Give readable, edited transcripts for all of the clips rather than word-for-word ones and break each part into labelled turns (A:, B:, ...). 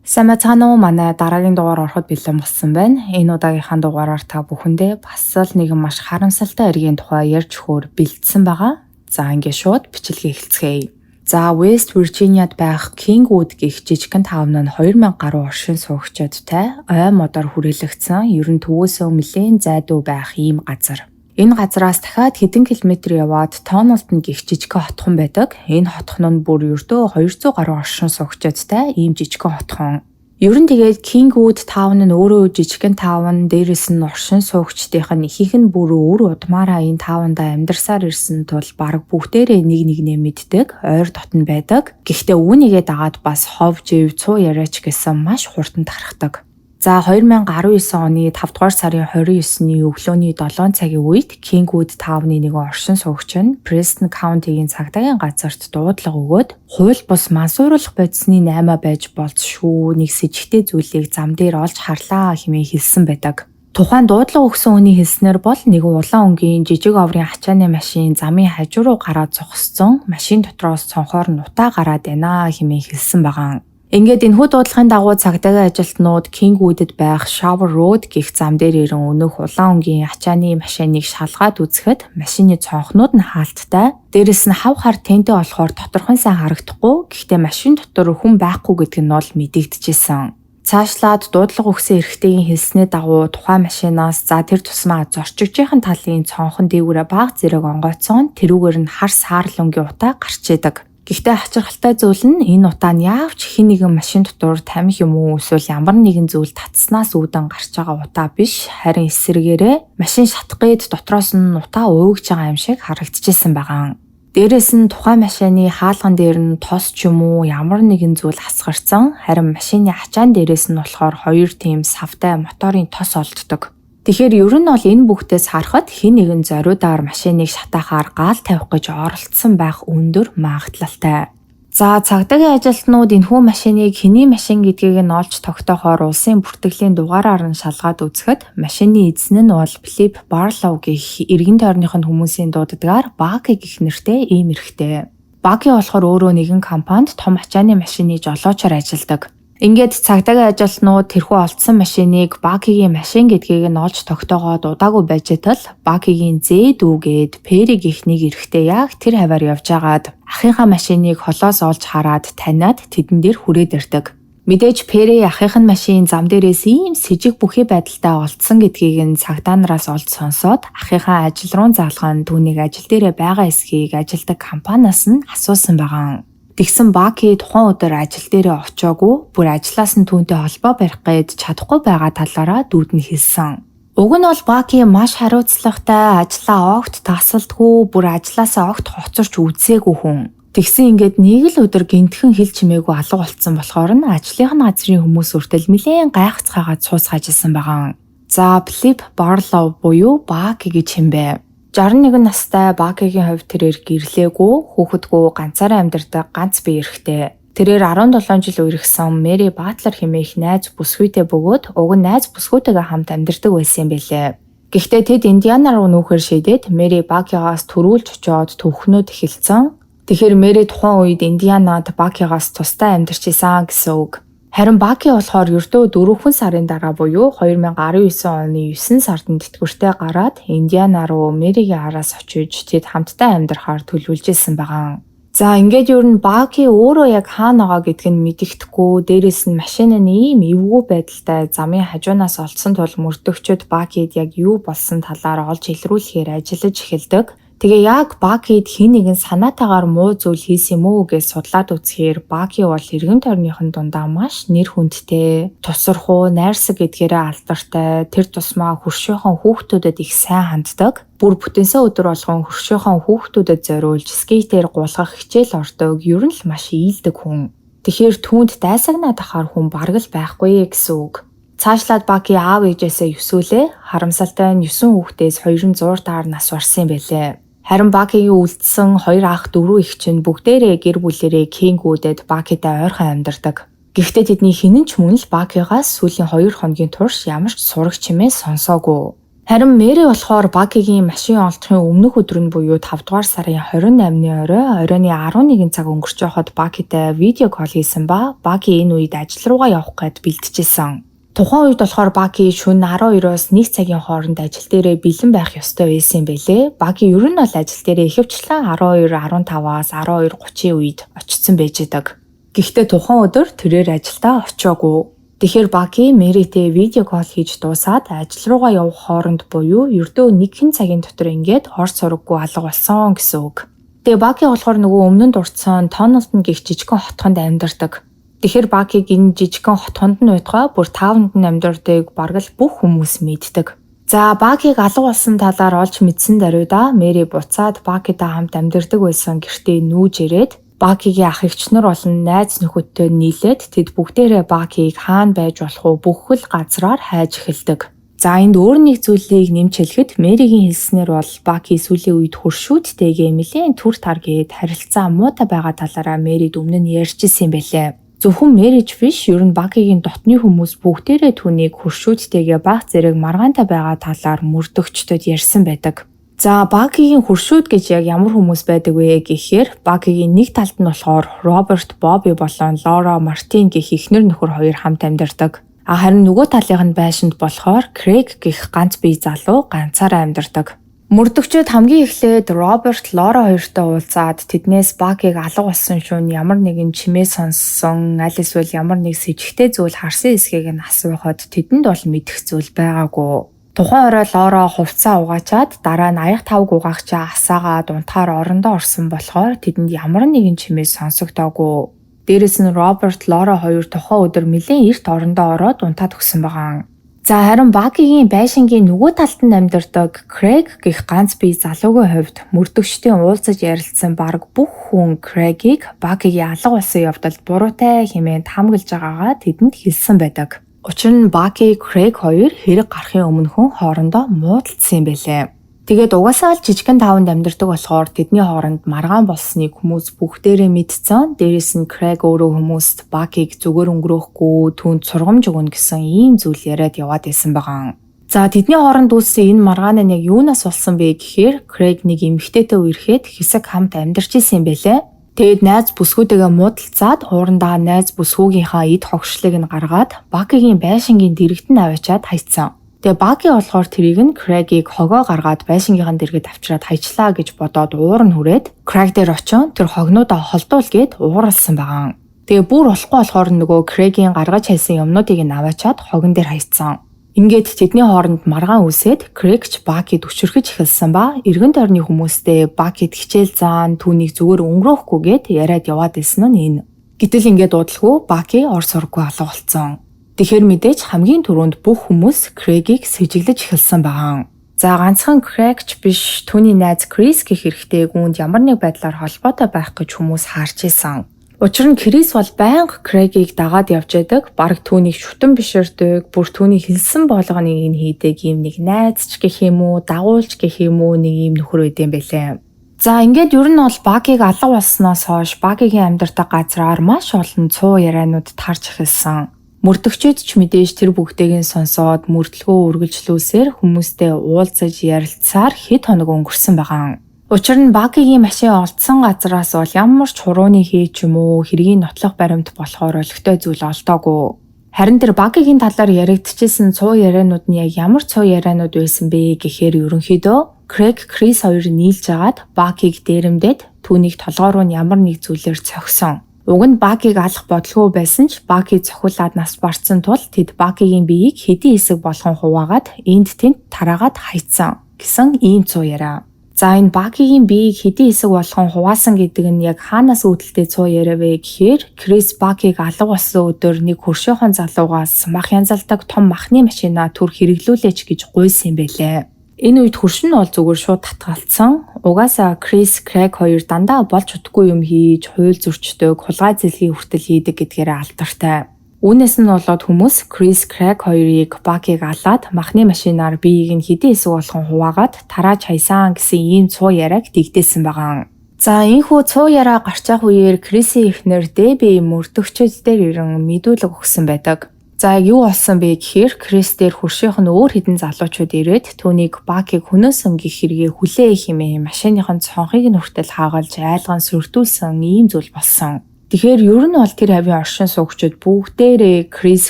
A: Сайн байцгаана уу? Манай дараагийн дугаар ороход бэлэн болсон байна. Энэ удаагийнхаа дугаараар та бүхэндээ бас л нэгэн маш харамсалтай эргийн тухай ярьж өгөхөөр бэлдсэн байгаа. За, ингээд шууд бичлэгээ эхэлцгээе. За, West Virginia-д байх Kingwood гэх жижигхэн town нь 2000 гаруй оршин суугчдтай, ой модоор хүрээлэгдсэн, ер нь төвөөсөө нэлээн зайдуу байх ийм газар. Энэ газраас дахиад хэдэн километр яваад Тонолтон гэх жижигхэн хотхон байдаг. Энэ хотхон нь бүр ердөө 200 гаруй оршин суугчдтай ийм жижигхэн хотхон. Ер нь тэгээд Kingwood Town нь өөрөө жижигхэн town, дээрэс нь оршин суугчдынх нь ихэнх нь бүр үр удмаараа энэ town даа амьдарсаар ирсэн тул бараг бүгдээрээ нэг нэгнээ мэддэг, ойр дотно байдаг. Гэхдээ үүнийгээ дагаад бас хов жив, цуу яриач гэсэн маш хурдан тархдаг. За, 2019 оны 5 дугаар сарын 29-ний өглөөний 7 цагийн үед Kingwood Town-ы нэгэн оршин суугч нь Preston County-гийн цагдаагийн газарт дуудлага өгөөд хууль бус мансууруулах бодисны 8 байж болз шүү, нэг сэжигтэй зүйлийг зам дээр олж харлаа хэмээн хэлсэн байдаг. Тухайн дуудлага өгсөн хүний хэлснээр бол нэгэн улаан өнгийн жижиг оврын ачааны машин замын хажуу руу гараад зогссон, машин дотроос цонхоор нь утаа гараад байна хэмээн хэлсэн байгаа. Ингээд энэхүү дуудлагын дагуу цагдаагийн ажилтнууд Kingwood-д байх Shower Road гэх зам дээр ирэн өнөөх улаан өнгийн ачааны машиныг шалгаад үзэхэд машины цонхнууд нь хаалттай. Дээрэс нь хав хар тэнтэй болохоор доторхон сайн харагдахгүй. Гэхдээ машин дотор хүн байхгүй гэдэг нь бол мэдэгдэжсэн. Цаашлаад дуудлага өгсөн эрэгтэйгийн хэлсний дагуу тухайн машинаас, за, тэр тусмаа зорчигчийн талын цонхон дээгүүрээ бага зэрэг онгойцсон, тэрүүгээр нь хар саарал өнгийн утаа гарч идэг. Гэхдээ хачирхалтай зүйл нь энэ утаа нь яавч хэн нэгэн машин дотор тамхи юм уу, эсвэл ямар нэгэн зүйл татснаас үүдэн гарч байгаа утаа биш, харин эсрэгээрээ машин шатах гээд дотроос нь утаа уугж байгаа юм шиг харагдчихсан байгаа. Дээрэс нь тухайн машины хаалган дээр нь тос ч юм уу, ямар нэгэн зүйл хасгарсан, харин машины ачаан дээрээс нь болохоор хоёр тийм савтай моторын тос олддог. Тэгэхээр ер нь бол энэ бүгдээс харахад хэн нэгэн зориудаар машиныг шатаахаар гаал тавих гэж оролдсон байх өндөр магадлалтай. За, цагдаагийн ажилтнууд энэхүү машиныг хэний машин гэдгийг нь олж тогтоохоор улсын бүртгэлийн дугаараар нь шалгаад үзэхэд машины эзэн нь бол Филип Барлоу гэх, эргэн тойрных нь хүмүүсийн дууддгаар Баки гэх нэртэй ийм эрэгтэй. Баки болохоор өөрөө нэгэн компанид том ачааны машины жолоочоор ажилладаг. Ингээд цагдаагийн ажилтнууд тэрхүү олдсон машиныг Бакигийн машин гэдгийг нь олж тогтоогоод удаагүй байж тал Бакигийн зээ дүү гээд Пери гэх нэг эрэгтэй яг тэр хаваар явж байгаад ахынхаа машиныг холоос олж хараад таниад тэдэн дээр хүрээд ирдэг. Мэдээж Пери ахынх нь машин зам дээрээс ийм сэжиг бүхий байдалтай олдсон гэдгийг нь цагдаа нараас олж сонсоод ахынхаа ажил руу заалган түүнийг ажил дээрээ байгаа эсхийг ажилдаг компаниас нь асуусан байгаа. Тэгсэн Баки тухайн өдөр ажил дээрээ очоогүй, бүр ажлаас нь түүнтэй холбоо барих гээд чадахгүй байгаа талаараа дүүд нь хэлсэн. Уг нь бол Баки маш хариуцлагатай, ажлаа огт тасалдгүй, бүр ажлаасаа огт хоцорч үзээгүй хүн. Тэгсэн ингээд нэг л өдөр гэнэтхэн хэл чимээгүй алга болцсон болохоор нь ажлынх нь газрын хүмүүс хүртэл нэлээн гайхацгаагаад сууцгаажсэн байгаа. За, Филип Барлоу буюу Баки гэж хэн бэ? 61 настай Бакигийн хувьд тэрээр гэрлээгүй, хүүхэдгүй, ганцаараа амьдардаг ганц бие эрэгтэй. Тэрээр 17 жил үерхсэн Мэри Батлер хэмээх найз бүсгүйтэй бөгөөд уг нь найз бүсгүйтэйгээ хамт амьдардаг байсан юм билээ. Гэхдээ тэд Индиана руу нүүхээр шийдээд Мэри Бакигаас түрүүлж очиод төвхнүүд эхэлсэн. Тэгэхээр Мэри тухайн үед Индианад Бакигаас тусдаа амьдарч исэн гэсэн үг. Харин Баки болохоор ердөө 4 сарын дараа буюу 2019 оны 9 сард нь тэтгэвртэй гараад Индиана руу Мэригийн араас очиж тэд хамтдаа амьдрахаар төлөвлөж исэн байгаа. За, ингээд ер нь Баки өөрөө яг хаана байгаа гэдг нь мэдэгдэхгүй, дээрэс нь машин нь ийм эвгүй байдалтай замын хажуунаас олдсон тул мөрдөгчид Бакид яг юу болсон талаар олж илрүүлэхээр ажиллаж эхэлдэг. Тэгээ яг Бакид хэн нэгэн санаатаагаар муу зүйл хийсэн юм уу гэж судлаад үзэхээр Баки бол эргэн тойрныхон дундаа маш нэр хүндтэй, тусархуу, найрсаг гэдгээрээ алдартай, тэр тусмаа хөршийнхөө хүүхдүүдэд их сайн ханддаг. Бүр бүтэнсэн өдөр болгон хөршийнхөө хүүхдүүдэд зориулж скейтээр гулгах хичээл ордог, ер нь л маш ийлдэг хүн. Тэгэхээр түүнд дайсагнаад ахаар хүн бараг л байхгүй гэсэн үг. Цаашлаад Баки аав ээжээсээ ёсөөлээ. Харамсалтай нь 9 хүүхдээс 2 нь зуур даар нас барсан юм байлээ. Харин Бакигийн үлдсэн хоёр ах, дөрвөн эгч нь бүгдээрээ гэр бүлээрээ Кингүүдэд Бакитай ойрхон амьдардаг. Гэхдээ тэдний хэн нь ч мөн л Бакигаас сүүлийн 2 хоногийн турш ямар ч сураг чимээ сонсоогүй. Харин Мэри болохоор Бакигийн машин олдохын өмнөх өдөр нь буюу 5 дугаар сарын 28-ны орой оройн 11 цаг өнгөрч байхад Бакитай video call хийсэн ба Баки энэ үед ажил руугаа явах гээд бэлтжижсэн. Тухайн үед болохоор Баки шөнө 12-оос 1 цагийн хооронд ажил дээрээ бэлэн байх ёстой байсан юм байлээ. Баки ер нь бол ажил дээрээ ихэвчлэн 12:15-аас 12:30-ийн үед очсон байж байдаг. Гэхдээ тухайн өдөр тэрээр ажилдаа очиагүй. Тэгэхээр Баки Мэритэй video call хийж дуусаад ажил руугаа явах хооронд буюу ердөө нэгэн цагийн дотор ингээд ор сураггүй алга болсон гэсэн үг. Тэгээ Баки болохоор нөгөө өмнө нь дурдсан Тонолтон гэх жижигхэн хотхонд амьдардаг. Тэгэхээр Бакиг энэ жижигхэн хотхонд нь байтугай бүр town д нь амьдардаг бараг л бүх хүмүүс мэддэг. За, Бакиг алга болсон талаар олж мэдсэн даруйда Мэри буцаад Бакитай хамт амьдардаг байсан гэртээ нүүж ирээд Бакигийн ах эгч нар болон найз нөхөдтэй нийлээд тэд бүгдээрээ Бакиг хаана байж болох уу бүхэл газраар хайж эхэлдэг. За, энд өөр нэг зүйлийг нэмж хэлэхэд Мэригийн хэлснээр бол Баки сүүлийн үед хөршүүдтэйгээ нэлээн түр тар гээд харилцаа муутай байгаа талаараа Мэрид өмнө нь ярьж исэн юм байлээ. Зөвхөн Мэри ч биш, ер нь Бакигийн дотны хүмүүс бүгдээрээ түүнийг хөршүүдтэйгээ баг зэрэг маргаантай байгаа талаар мөрдөгчдөд ярьсан байдаг. За, Бакигийн хөршүүд гэж яг ямар хүмүүс байдаг вэ гэхээр Бакигийн нэг талд нь болохоор Роберт Бобби болон Лора Мартин гэх эхнэр нөхөр хоёр хамт амьдардаг. А харин нөгөө талынх нь байшинд болохоор Крэг гэх ганц бие залуу ганцаараа амьдардаг. Мөрдөгчид хамгийн эхлээд Роберт, Лора хоёртой уулзаад тэднээс Бакиг алга болсон шөнө ямар нэгэн чимээ сонссон, аль эсвэл ямар нэг сэжигтэй зүйл харсан эсэхийг нь асуухад тэдэнд бол мэдэх зүйл байгаагүй. Тухайн орой Лора хувцсаа угаачаад дараа нь аяг тавг угаагчаа асаагаад унтахаар орондоо орсон болохоор тэдэнд ямар нэгэн чимээ сонсогдоогүй. Дээрэс нь Роберт, Лора хоёр тухайн өдөр нэлээн эрт орондоо ороод унтаад өгсөн байгаа. За, харин Бакигийн байшингийн нөгөө талд нь амьдардаг Крэг гэх ганц бие залуугийн хувьд мөрдөгчдийн уулзаж ярилцсан бараг бүх хүн Крэгийг Бакигийн алга болсон явдалд буруутай хэмээн таамаглаж байгаагаа тэдэнд хэлсэн байдаг. Учир нь Баки, Крэг хоёр хэрэг гарахын өмнөхөн хоорондоо муудалцсан юм байлээ. Тэгээд угаасаа л жижигхэн town д амьдардаг болохоор тэдний хооронд маргаан болсныг хүмүүс бүгдээрээ мэдсэн. Дээрээс нь Крэг өөрөө хүмүүст Бакиг зүгээр өнгөрөөхгүй, түүнд сургамж өгнө гэсэн ийм зүйл яриад яваад байсан байгаа. За, тэдний хооронд үүссэн энэ маргаан нь яг юунаас болсон бэ гэхээр Крэг нэг эмэгтэйтэй үерхэд хэсэг хамт амьдарч исэн юм байлээ. Тэгээд найз бүсгүйтэйгээ муудалцаад хуурандаа найз бүсгүйгийнхаа эд хогшлыг нь гаргаад Бакигийн байшингийн дэргэд нь аваачаад хайцсан. Тэгээ Баки болохоор тэрийг нь Крэгийг хогоо гаргаад байшингийнхан дэргэд авчираад хайчлаа гэж бодоод уур нь хүрээд Крэг дээр очин тэр хогнуудаа холдуул гээд ууралсан байгаа. Тэгээ бүр болохгүй болохоор нөгөө Крэгийн гаргаж хайсан юмнуудыг нь аваачаад хогон дээр хайцсан. Ингээд тэдний хооронд маргаан үүсээд Крэг ч Бакид өчөрхөж эхэлсэн ба эргэн тойрны хүмүүстэй Бакид хичээл заан, түүнийг зүгээр өнгөрөөхгүй гээд яриад яваад байсан нь энэ. Гэтэл ингээд удалгүй Баки ор сурггүй алга болцсон. Тэгэхээр мэдээж хамгийн түрүүнд бүх хүмүүс Крэгийг сэжиглэж эхэлсэн байгаа. За, ганцхан Крэг ч биш, түүний найз Крис гэх эрэгтэй үүнд ямар нэг байдлаар холбоотой байх гэж хүмүүс харж исэн. Учир нь Крис бол байнга Крэгийг дагаад явж байдаг, бараг түүнийг шүтэн биширдэг, бүр түүний хэлсэн болгоныг нь хийдэг ийм нэг найз ч гэх юм уу, дагуулч гэх юм уу, нэг ийм нөхөр байд юм байлээ. За, ингээд ер нь бол Бакиг алга болсноос хойш Бакигийн амьдардаг газраар маш олон цуу ярианууд тарж эхэлсэн. Мөрдөгчид ч мэдээж тэр бүгдийг нь сонсоод мөрдлөгөө үргэлжлүүлсээр хүмүүстэй уулзаж ярилцсаар хэд хоног өнгөрсөн байгаа. Учир нь Бакигийн машин олдсон газараас бол ямар ч хурууны хээ ч юм уу хэргийн нотлох баримт болохоор олигтой зүйл олдоогүй. Харин тэр Бакигийн талаар яригдчихсэн цуу ярианууд нь яг ямар цуу ярианууд байсан бэ гэхээр ерөнхийдөө Крэг, Крис хоёр нийлж агаад Бакиг дээрэмдээд түүнийг толгой руу нь ямар нэг зүйлээр цохисон. Уг нь Бакиг алах бодлого байсан ч Баки цохиулаад нас барцсан тул тэд Бакигийн биеийг хэдийн хэсэг болгон хуваагаад энд тэнд тараагаад хайцсан гэсэн ийм цуу яриа. За, энэ Бакигийн биеийг хэдийн хэсэг болгон хуваасан гэдэг нь яг хаанаас үүдэлтэй цуу яриа вэ гэхээр Крис Бакиг алга болсон өдөр нэг хөршөөхөн залуугаас мах янзалдаг том махны машина түр хэрэглүүлээч гэж гуйсан юм байлээ. Энэ үед хөрш нь бол зүгээр шууд татгалцсан. Угаасаа Крис, Крэг хоёр дандаа болж чадахгүй юм хийж, хууль зөрчдөг, хулгай зэлхий хүртэл хийдэг гэдгээрээ алдартай. Үүнээс нь болоод хүмүүс Крис, Крэг хоёрыг Бакиг алаад махны машинаар биеийг нь хэдийн хэсэг болгон хуваагаад тарааж хайсан гэсэн ийм цуу яриаг дэгдээсэн байгаа. За, энэхүү цуу яриа гарч явах үеэр Крисийн эхнэр Деби мөрдөгчид дээр ирэн мэдүүлэг өгсөн байдаг. За, яг юу болсон бэ гэхээр Крис дээр хөршийнх нь өөр хэдэн залуучууд ирээд түүнийг Бакиг хөнөөсөн гэх хэрэгээ хүлээ хэмээн машиныхын цонхыг нь хүртэл хаагалж айлган сөрдүүлсэн ийм зүйл болсон. Тэгэхээр ер нь бол тэр хавийн оршин суугчид бүгдээрээ Крис,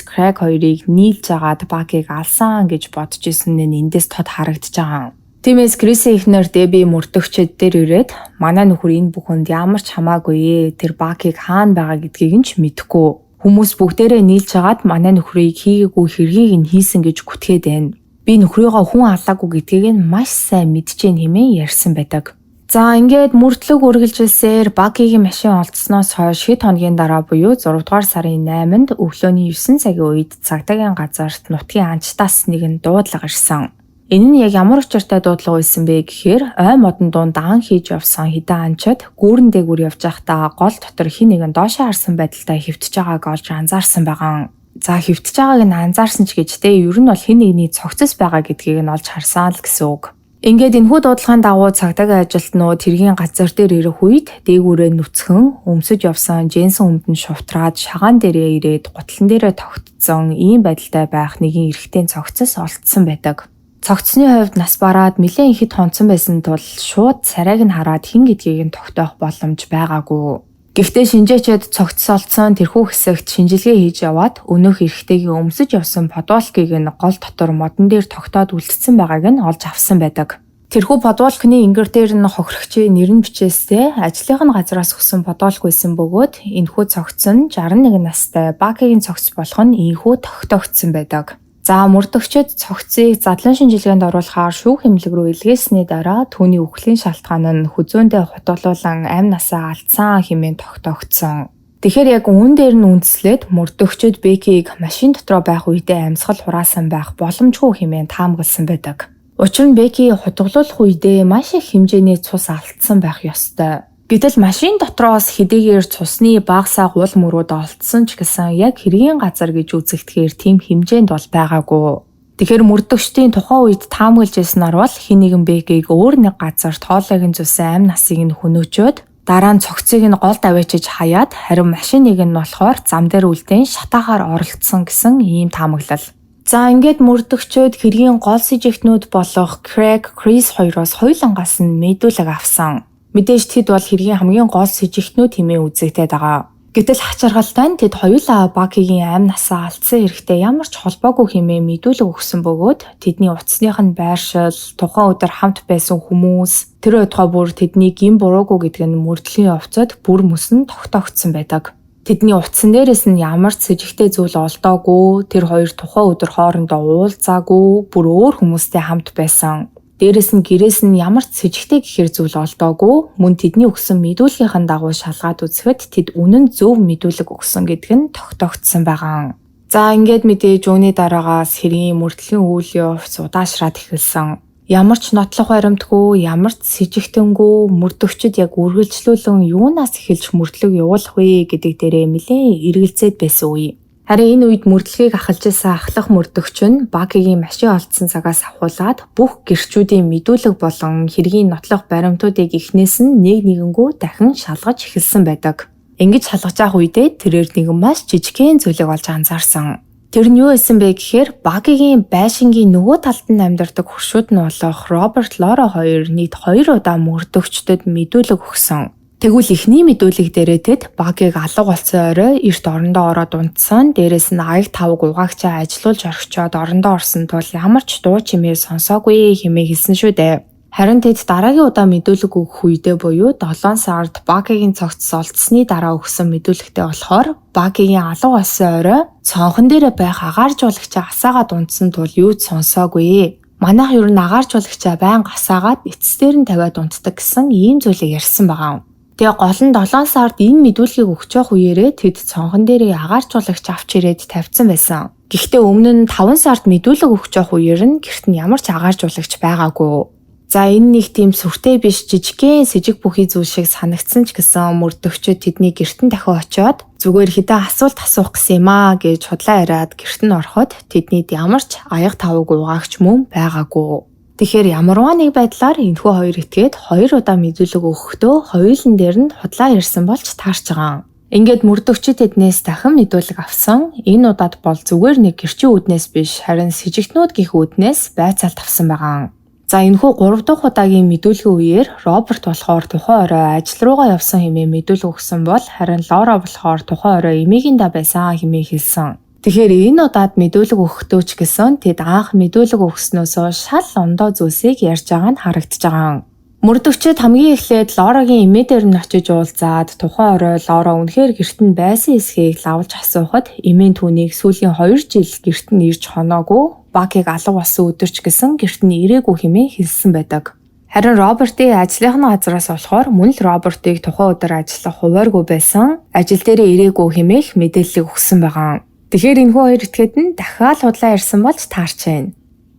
A: Крэг хоёрыг нийлж агаад Бакиг алсан гэж бодож исэн нь эндээс тод харагдаж байгаа. Тиймээс Крисийн эхнэр Деби мөрдөгчд дээр ирээд манай нөхөр энэ бүхэнд ямар ч хамаагүй ээ, тэр Бакиг хаана байгаа гэдгийг нь ч мэдэхгүй. Хүмүүс бүгдээрээ нийлж хагаад манай нөхрийг хийгээгүй хэргийг нь хийсэн гэж гүтгээд байна. Би нөхрийгөө хүн алаагүй гэдгийг нь маш сайн мэдэж байна хэмээн ярьсан байдаг. За, ингээд мөрдлөг үргэлжилсээр Бакигийн машин олдсноос хойш хэд хоногийн дараа буюу 6 дугаар сарын 8-нд өглөөний 9 цагийн үед цагдаагийн газарт нутгийн анчдаас нэгэн дуудлага ирсэн. Энэ нь яг ямар учиртай дуудлага байсан бэ гэхээр ой модон дунд даан хийж явсан хэдэн анчид гүүрэн дээгүүр явж байхдаа гол дотор хэн нэгэн доошоо харсан байдалтай хэвтэж байгааг олж анзаарсан байгаа. За, хэвтэж байгааг нь анзаарсан ч гэж те, ер нь бол хэн нэгний цогцос байгаа гэдгийг нь олж харсан л гэсэн үг. Ингээд энэхүү дуудлагын дагуу цагдаагийн ажилтнууд хэргийн газар дээр ирэх үед дээгүүрээ нүцгэн өмсөж явсан джинсэн өмд нь шувтраад шагаан дээрээ ирээд гутлан дээрээ тогтцсон ийм байдалтай байх нэгэн эрэгтэйн цогцос олдсон байдаг. Цогцсны хувьд нас бараад нэлээн ихэд хонцсон байсан тул шууд царайг нь хараад хэн гэдгийг нь тогтоох боломж байгаагүй. Гэхдээ шинжээчид цогцос олдсон тэрхүү хэсэгт шинжилгээ хийж яваад өнөөх эрэгтэйгийн өмсөж явсан подволкийг нь гол дотор модон дээр тогтоод үлдсэн байгааг нь олж авсан байдаг. Тэрхүү подволкны ингэр дээр нь хохирогчийн нэр нь бичээстэй ажлынх нь газраас өгсөн подволк байсан бөгөөд энэхүү цогц нь 61 настай Бакигийн цогц болох нь ийнхүү тогтоогдсон байдаг. За, мөрдөгчид цогцыг задлан шинжилгээнд оруулахаар шүүх эмнэлэг рүү илгээсний дараа түүний үхлийн шалтгаан нь хүзүүндээ хутгалуулан амь насаа алдсан хэмээн тогтоогдсон. Тэгэхээр яг үүн дээр нь үндэслээд мөрдөгчид Бекийг машин дотроо байх үедээ амьсгал хураасан байх боломжгүй хэмээн таамагласан байдаг. Учир нь Беки хутгалуулах үедээ маш их хэмжээний цус алдсан байх ёстой. Гэтэл машин дотроос хэдийгээр цусны багасаа гул мөрүүд олдсон ч гэсэн яг хэргийн газар гэж үзэгдэхээр тийм хэмжээнд бол байгаагүй. Тэгэхээр мөрдөгчдийн тухайн үед таамаглаж ирснээр бол хэн нэгэн Бекийг өөр нэг газарт хоолойг нь зүсэн амь насыг нь хөнөөчөөд дараа нь цогцыг нь гол даваачиж хаяад, харин машиныг нь болохоор зам дээр үлдээн шатаахаар оролдсон гэсэн ийм таамаглал. За, ингээд мөрдөгчөөд хэргийн гол сэжигтнүүд болох Крэг, Крис хоёроос хоёулангаас нь мэдүүлэг авсан. Мэдээж тэд бол хэргийн хамгийн гол сэжигтнүүд хэмээн үзэгдээд байгаа. Гэтэл хачирхалтай нь тэд хоёулаа Бакигийн амь насаа алдсан хэрэгтэй ямар ч холбоогүй хэмээн мэдүүлэг өгсөн бөгөөд тэдний утасных нь байршил, тухайн өдөр хамт байсан хүмүүс, тэр байтугай бүр тэдний гэм буруугүй гэдг нь мөрдлийн явцад бүр мөс нь тогтоогдсон байдаг. Тэдний утсан дээрээс нь ямар ч сэжигтэй зүйл олдоогүй, тэр хоёр тухайн өдөр хоорондоо уулзаагүй, бүр өөр хүмүүстэй хамт байсан. Дээрээс нь гэрээс нь ямар ч сэжигтэй гэхэр зүйл олдоогүй, мөн тэдний өгсөн мэдүүлгийнхэн дагуу шалгаад үзэхэд тэд үнэн зөв мэдүүлэг өгсөн гэдг нь тогтоогдсон байгаа. За, ингээд мэдээж үүний дараагаас хэргийн мөрдлийн үйл явц удаашраад эхэлсэн. Ямар ч нотлох баримтгүй, ямар ч сэжигтэнгүй мөрдөгчид яг үргэлжлүүлэн юунаас эхэлж мөрдлөг явуулах вэ гэдэг дээрээ нэлээн эргэлзээд байсан үе. Харин энэ үед мөрдлөгийг ахалж исэн ахлах мөрдөгч нь Бакигийн машин олдсон цагаас авхуулаад бүх гэрчүүдийн мэдүүлэг болон хэргийн нотлох баримтуудыг эхнээс нь нэг нэгэнгүү дахин шалгаж эхэлсэн байдаг. Ингэж шалгаж явах үедээ тэрээр нэгэн маш жижигхэн зүйлийг олж анзаарсан. Тэр нь юу байсан бэ гэхээр Бакигийн байшингийн нөгөө талд нь амьдардаг хөршүүд нь болох Роберт, Лора хоёр нийт 2 удаа мөрдөгчдөд мэдүүлэг өгсөн. Тэгвэл эхний мэдүүлэг дээрээ тэд Бакиг алга болсон орой эрт орондоо ороод унтсан. Дээрээс нь аяг тавг угаагчаа ажилуулж орхичоод орондоо орсон тул ямар ч дуу чимээ сонсоогүй хэмээн хэлсэн шүү дээ. Харин тэд дараагийн удаа мэдүүлэг өгөх үедээ буюу 7 сард Бакигийн цогцос олдсны дараа өгсөн мэдүүлэгтээ болохоор Бакигийн алга болсон орой цонхон дээрээ байх агааржуулагчаа асаагаад унтсан тул юу ч сонсоогүй. Манайх ер нь агааржуулагчаа байнга асаагаад эцэстээр нь тавиад унтдаг гэсэн ийм зүйлийг ярьсан байгаа. Тэгээ гол нь 7 сард энэ мэдүүлгийг өгч явах үеэрээ тэд цонхон дээрээ агааржуулагч авч ирээд тавьсан байсан. Гэхдээ өмнө нь 5 сард мэдүүлэг өгч явах үеэр нь гэрт нь ямар ч агааржуулагч байгаагүй. За, энэ нэг тийм сүртэй биш жижигхэн сэжиг бүхий зүйл шиг санагдсан ч гэсэн мөрдөгчид тэдний гэрт нь дахин очиод зүгээр хэдэн асуулт асуух гэсэн юм аа гэж худлаа яриад гэрт нь ороход тэднийд ямар ч аяга тавг угаагч мөн байгаагүй. Тэгэхээр ямарваа нэг байдлаар энэхүү хоёр этгээд хоёр удаа мэдүүлэг өгөхдөө хоёулан дээр нь худлаа ярьсан болж таарч байгаа. Ингээд мөрдөгчид тэднээс дахин мэдүүлэг авсан. Энэ удаад бол зүгээр нэг гэрчийн үүднээс биш, харин сэжигтнүүд гэх үүднээс байцаалт авсан байгаа. За энэхүү 3 дахь удаагийн мэдүүлгийн үеэр Роберт болохоор тухайн орой ажил руугаа явсан хэмээн мэдүүлэг өгсөн бол харин Лора болохоор тухайн орой эмээгийн байсан хэмээн хэлсэн. Тэгэхээр энэ удаад мэдүүлэг өгөхдөө ч гэсэн тэд анх мэдүүлэг өгснөөсөө шал ондоо зүйлсийг ярьж байгаа нь харагдаж байгаа. Мөрдөгчид хамгийн эхлээд Лорагийн эмээ дээр нь очиж уулзаад тухайн орой Лора үнэхээр гэрт нь байсан эсхийг лавлаж асуухад эмээ нь түүнийг сүүлийн 2 жил гэрт нь ирж хоноогүй, Бакиг алга болсон өдөр ч гэсэн гэрт нь ирээгүй хэмээн хэлсэн байдаг. Харин Робертын ажлынх нь газраас болохоор мөн л Робертыг тухайн өдөр ажиллах хувааргүй байсан, ажил дээрээ ирээгүй хэмээх мэдээллийг өгсөн байгаа. Тэгэхээр энэхүү хоёр этгээд нь дахиад худлаа ярьсан болж таарч байна.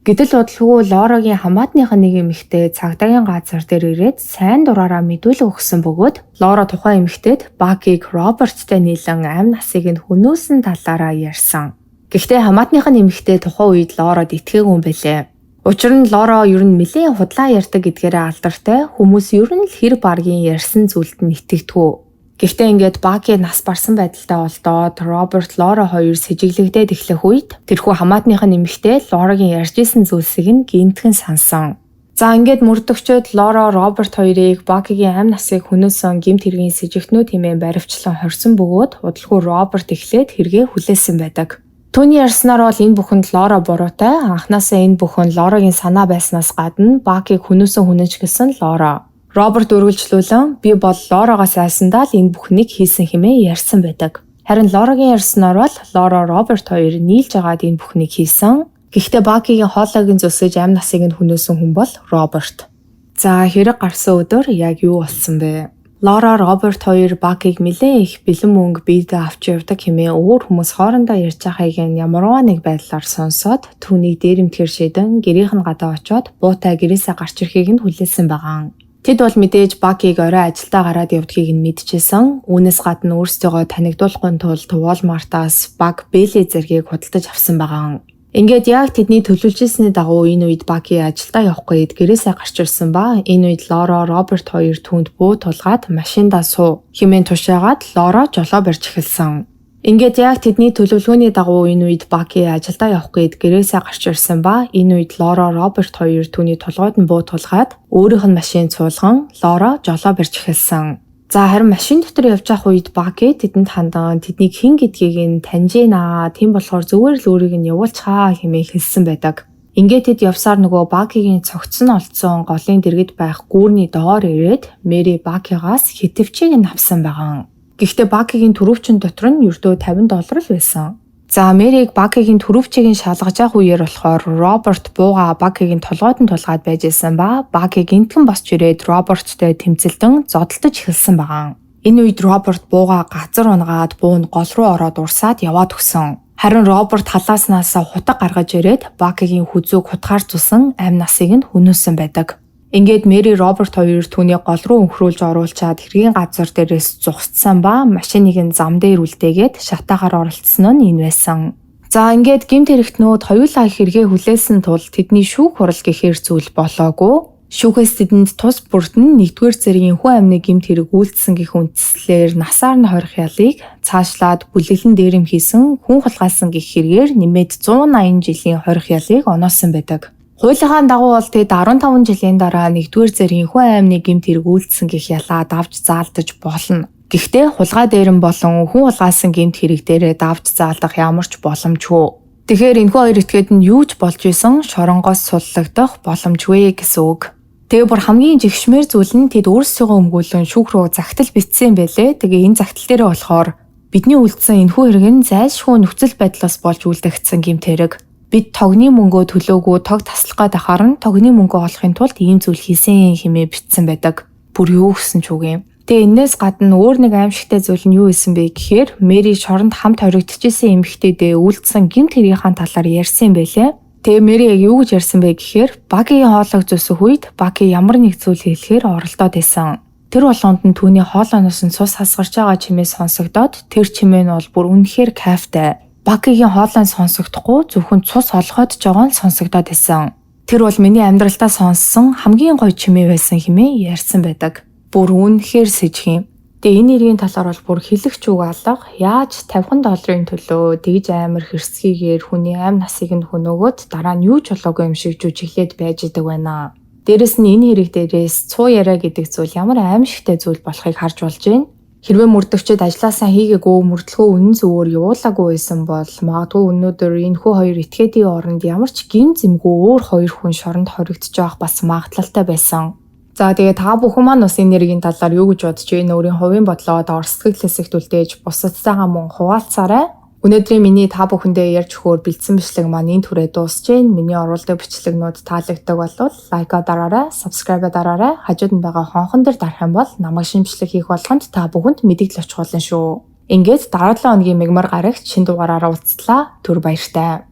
A: Гэтэл удалгүй Лорагийн хамаатных нь нэг эмэгтэй цагдаагийн газар дээр ирээд сайн дураараа мэдүүлэг өгсөн бөгөөд Лора тухайн эмэгтэйд Бакиг Роберттэй нийлэн амь насыг нь хөнөөсөн талаараа ярьсан. Гэхдээ хамаатных нь эмэгтэй тухайн үед Лорад итгээгүй юм байлээ. Учир нь Лора ер нь нэлээд худлаа ярьдаг гэдгээрээ алдартай, хүмүүс ер нь л хэр баргийн ярьсан зүйлд нь итгэдэггүй. Гэхдээ ингээд Баки нас барсан байдалтай олдоод Роберт, Лора хоёр сэжиглэгдээд эхлэх үед тэрхүү хамаатных нь эмэгтэй Лорагийн ярьж исэн зүйлсийг нь гинтгэн сансан. За ингээд мөрдөгчид Лора, Роберт хоёрыг Бакигийн амь насыг хөнөөсөн гэмт хэргийн сэжигтнүүд хэмээн баривчлан хорьсон бөгөөд удалгүй Роберт эхлээд хэрэгээ хүлээсэн байдаг. Түүний ярьснаар бол энэ бүхэнд Лора буруутай. Анхнаасаа энэ бүхэн Лорагийн санаа байснаас гадна Бакиг хөнөөсөн хүн нь ч гэсэн Лора. Роберт үргэлжлүүлэн би бол Лорагоос айсандаа л энэ бүхнийг хийсэн хэмээн ярьсан байдаг. Харин Лорагийн ярьснаар бол Лора, Роберт хоёр нийлж агаад энэ бүхнийг хийсэн. Гэхдээ Бакигийн хоолойг нь зүсэж амь насыг нь хөнөөсөн хүн бол Роберт. За хэрэг гарсан өдөр яг юу болсон бэ? Лора, Роберт хоёр Бакиг нэлээд их бэлэн мөнгө биедээ авч явдаг хэмээн өөр хүмүүс хоорондоо ярьж байгааг нь ямарваа нэг байдлаар сонсоод түүнийг дээрэмдэхээр шийдэн гэрийнх нь гадаа очиод буутай гэрээсээ гарч ирэхийг нь хүлээсэн байгаа. Тэд бол мэдээж Бакиг орой ажилдаа гараад явдгийг нь мэдчихсэн. Үүнээс гадна өөрсдийгөө танигдуулахын тулд Walmart-аас Бак бээлий зэргийг худалдаж авсан байгаа. Ингээд яг тэдний төлөвлөж ирсний дагуу энэ үед Баки ажилдаа явах гээд гэрээсээ гарч ирсэн ба энэ үед Лора, Роберт хоёр түүнд буу тулгаад машиндаа суу хэмээн тушаагаад Лора жолоо барьж эхэлсэн. Ингээд яг тэдний төлөвлөгөөний дагуу энэ үед Баки ажилдаа явах гээд гэрээсээ гарч ирсэн ба энэ үед Лора, Роберт хоёр түүний толгойд нь буу тулгаад өөрийнх нь машинд суулган Лора жолоо барьж эхэлсэн. За харин машин дотор явж байх үед Баки тэдэнд хандан тэднийг хэн гэдгийг нь таньж гинэ. Тийм болохоор зүгээр л өөрийг нь явуулчихаа хэмээн хэлсэн байдаг. Ингээд тэд явсаар нөгөө Бакигийн цогц нь олдсон голын дэргэд байх гүүрний доор ирээд Мэри Бакигаас хэтвчийг нь авсан байгаа. Гэхдээ Бакигийн түрийвчин дотор нь ердөө $50 л байсан. За Мэрийг Бакигийн түрийвчийг нь шалгаж явах үеэр болохоор Роберт бууга Бакигийн толгойд нь тулгаад байж исэн ба Баки гинтгэн босч ирээд Роберттэй тэмцэлдэн зодолдож эхэлсэн байгаа. Энэ үед Роберт бууга газар унгаад буу нь гол руу ороод урсаад яваад өгсөн. Харин Роберт халааснаас хутаг гаргаж ирээд Бакигийн хүзүүг хутгаар зүсэн амь насыг нь хөнөөсөн байдаг. Ингээд Мэри, Роберт хоёр түүний гол руу өнхрүүлж оруулчаад хэргийн газар дээрээс зугтсан ба машиныг нь зам дээр үлдээгээд шатаагаар оролцсон нь энэ байсан. За ингээд гэмт хэрэгтнүүд хоёулаа хэрэгээ хүлээсэн тул тэдний шүүх хурал гэхээр зүйл болоогүй. Шүүхээс тэдэнд тус бүрт нь нэгдүгээр зэргийн хүн амны гэмт хэрэг үйлдсэн гэх үндслээр насаар нь хорих ялыг цаашлаад бүлэглэн дээрэм хийсэн хүн хулгайлсан гэх хэрэгээр нэмээд 180 жилийн хорих ялыг оноосон байдаг. Хуулийнхаа дагуу бол тэд 15 жилийн дараа нэгдүгээр зэргийн хүн амны гэмт хэрэг үйлдсэн гэх ялаа давж заалдаж болно. Гэхдээ хулгай дээрэм болон хүн хулгайлсан гэмт хэрэг дээрээ давж заалдах ямар ч боломжгүй. Тэгэхээр энэхүү хоёр этгээд нь юу ч болж исэн шоронгоос суллагдах боломжгүй гэсэн үг. Тэгээ бүр хамгийн жигшмээр зүйл нь тэд өөрсдийгөө өмгөөлөн шүүх рүү загтал бичсэн байлээ. Тэгээ энэ загтал дээрээ болохоор бидний үйлдсэн энэхүү хэрэг нь зайлшгүй нөхцөл байдлаас болж үлдэгдсэн гэмт хэрэг. Бид тогны мөнгөө төлөөгүй тог таслах гээд ахаар нь тогны мөнгөө олохын тулд ийм зүйл хийсэн хэмээн бичсэн байдаг. Бүр юу гэсэн ч үг юм. Тэгээ энээс гадна өөр нэг аимшигтай зүйл нь юу исэн бэ гэхээр Мэри шоронд хамт хоригдчихсэн эмэгтэйдээ үйлдсэн гэмт хэргийнхаа талаар ярьсан юм байлээ. Тэгээ Мэри яг юу гэж ярьсан бэ гэхээр Бакигийн хоолойг зүсэх үед Баки ямар нэг зүйл хэлэхээр оролдоод байсан. Тэр болгонд нь түүний хоолойноос нь цус хасгарч байгаа чимээ сонсогдоод тэр чимээ нь бол бүр үнэхээр кайфтай. Бакигийн хоолой нь сонсогдохгүй зөвхөн цус олгойдож байгаа нь сонсогдоод байсан. Тэр бол миний амьдралдаа сонссон хамгийн гоё чимээ байсан хэмээн ярьсан байдаг. Бүр үнэхээр сэжих юм. Тэгээ энэ эргийн талаар бол бүр хэлэх ч үг алга. Яаж 50 долларын төлөө тэгж амар хэрсхийгээр хүний амь насыг нь хөнөөгөөд дараа нь юу ч болоогүй юм шиг жүжиглээд байж идэг байна. Дээрэс нь энэ хэрэг дээрээс цуу яриа гэдэг зүйл ямар аимшигтай зүйл болохыг харж болж байна. Хэрвээ мөрдөгчид ажлаасаа хийгээгүй мөрдлөгөө үнэн зөвөөр явуулаагүй байсан бол магадгүй өнөөдөр энэхүү хоёр этгээдийн оронд ямар ч гэм зэмгүй өөр хоёр хүн шоронд хоригдож явах бас магадлалтай байсан. За, тэгээ та бүхэн маань бас энэ хэргийн талаар юу гэж бодож байна? Өөрийн хувийн бодлоо доор сэтгэл хэсэгт үлдээж бусадтайгаа мөн хуваалцаарай. Өнөөдрийн миний та бүхэндээ ярьж өгөхөөр бэлдсэн бичлэг маань энэ түрээ дуусж байна. Миний оруулдаг бичлэгнүүд таалагддаг болвол like аа дараарай, subscribe дараарай. Хажууд нь байгаа хонхон дээр дарах юм бол намайг шинэ бичлэг хийх болгонд та бүхэнд мэдэгдэл очих болно шүү. Ингээд дараа 7 хоногийн мягмар гарагт шинэ дугаараараа уулзлаа. Түр баяртай.